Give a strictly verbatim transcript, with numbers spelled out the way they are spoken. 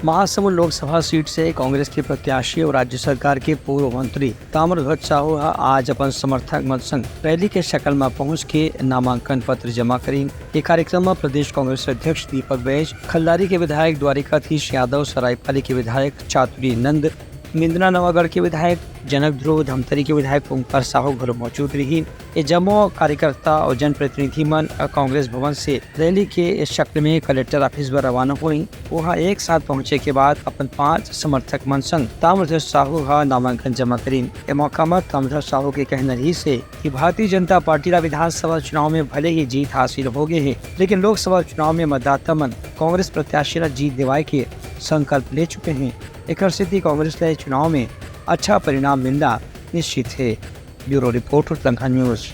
Mahasamund Lok Sabha seat से कांग्रेस के प्रत्याशी और राज्य सरकार के पूर्व मंत्री ताम्रध्वज साहू ह आज अपन समर्थक मन संग रैली के शकल म पहुंच के नामांकन पत्र जमा करीन। ये कार्यक्रम म प्रदेश कांग्रेस अध्यक्ष दीपक बैज, खल्लारी के विधायक द्वारिकाधीश यादव, सरायपाली के विधायक चातुरी नंद, मिंदना नवागढ़ के विधायक जनक ध्रुव, धमतरी के विधायक ओंकार साहू घलो मौजूद रही। ये जम्मो कार्यकर्ता और जनप्रतिनिधि मन कांग्रेस भवन से रैली के शक्ल में कलेक्टर ऑफिस बर रवाना होई। वहां एक साथ पहुंचे के बाद अपन पांच समर्थक मन संग ताम्रध्वज साहू ह नामांकन जमा करीन। ए मौका म ताम्रध्वज साहू के कहना रहिस हे कि भारतीय जनता पार्टी ला विधानसभा चुनाव में भले ही जीत हासिल हो गए हे, लेकिन लोकसभा चुनाव में मतदाता मन कांग्रेस प्रत्याशी ला जीत दिवाए के संकल्प ले चुके हैं। एकर सेती कांग्रेस ला ये चुनाव में अच्छा परिणाम मिलना निश्चित हे। Bureau report, Uttarakhand news.